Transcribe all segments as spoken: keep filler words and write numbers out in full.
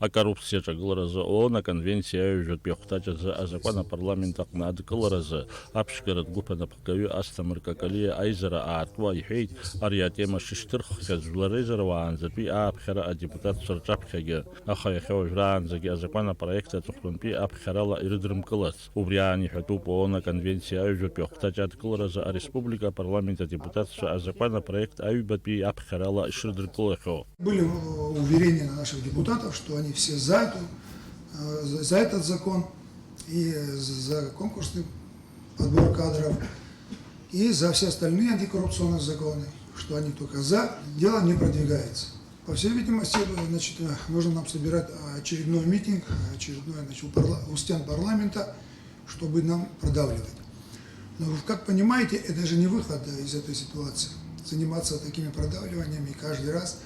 Акоррупциа аҿагыларазы ООН аконвенциа аҩажәатәи ахәҭаҷ азы азакәан апарламент аҟны адкыларазы аԥшьгаратә гәыԥ анапхгаҩы Асҭамыр Какалиа аизара аартуа иҳәеит, ари атема шышьҭырххьаз жәлар реизара уаанӡатәи ааԥхьара адепутатцәа рҿаԥхьагьы, аха иахьа уажәраанӡагьы азакәан апроект аҵыхәтәантәи аԥхьарала ирыдрымкылац. Убри аан иҳәатәуп ООН аконвенциа аҩажәатәи ахәҭаҷ адкыларазы ареспублика апарламент адепутатцәа азакәан апроект аҩбатәи аԥхьарала ишрыдыркылахьоу. Были уверения наших депутатов, что они все за эту, э, за за этот закон и за конкурсный подбор кадров и за все остальные антикоррупционные законы, что они только за, дело не продвигается. По всей видимости, значит, нужно нам собирать очередной митинг, очередной, значит, у, парла- у стен парламента, чтобы нам продавливать. Но вы как понимаете, это же не выход из этой ситуации. Заниматься такими продавливаниями каждый раз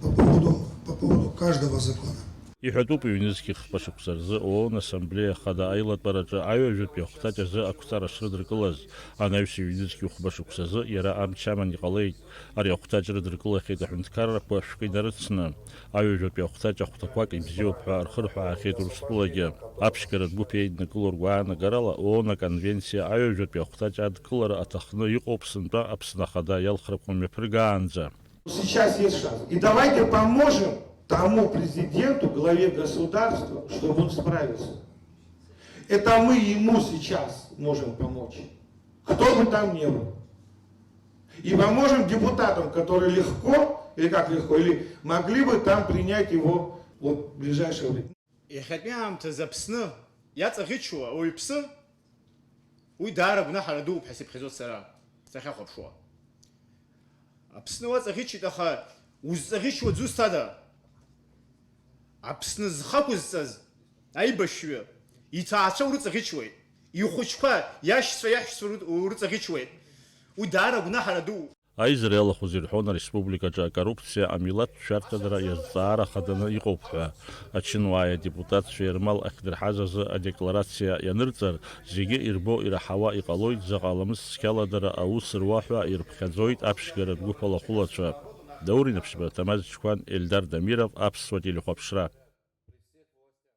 по поводу, по поводу каждого закона. Иҳәатәуп, ҩнызқьи хԥа шықәса рзы ООН Ассамблеиа Хада аилатәараҿы аҩажәатәи ахәҭаҷ азы ақәҵара шрыдыркылаз, анаҩс ҩнызқьи хәба шықәсазы иара амч аман иҟалеит. Ари ахәҭаҷ рыдыркылахьеит аҳәынҭқаррақәа шәҟәы инарыцны. Аҩажәатәи ахәҭаҷ ахәҭақәак ибзиоуп ҳәа рхырҳәаахьеит Урыстәылагьы. Аԥшьгаратә гәыԥ еиднакыло ргәаанагарала, ООН аконвенциа аҩажәатәи ахәҭаҷ адкылара аҭахны иҟоуп сынтәа Аԥсны Ахада иалхрақәа мҩаԥыргаанӡа. Сейчас есть шанс. И давайте поможем тому президенту, главе государства, чтобы он справился. Это мы ему сейчас можем помочь. Кто бы там ни был. И поможем депутатам, которые легко, или как легко, или могли бы там принять его вот в ближайшее время. Иахьатәи аамҭазы Аԥсны иаҵаӷьычуа ауаҩԥсы, уи даара гәнаҳара дууп ҳәа сыԥхьаӡоит сара, сахьахәаԥшуа. Аԥсны уаҵаӷьычит, аха узҵаӷьычуа зусҭада? Аԥсны зхы ақәызҵаз аибашьҩы иҭаацәа урыҵаӷьычуеит, ихәыҷқәа, иашьцәа, иаҳәшьцәа уры-, урыҵаӷьычуеит. Уи даара гәнаҳара дууп. Аизара иалахәыз ирҳәон ареспубликаҿы акоррупциа амилаҭтә шәарҭадара иазҵаара хаданы иҟоуп ҳәа. Ачынуааи адепутатцәеи рмал ахьдырҳаз азы адекларациа ианырҵар, зегьы ирбо ираҳауа иҟалоит заҟа ламыс цқьала дара аус руа ҳәа ирԥхьаӡоит аԥшьгаратә гәыԥ алахәылацәа. Даур Инаԥшьба, Ҭамаз Чқәан, Ельдар Дамиров, Аԥсуа телехәаԥшра.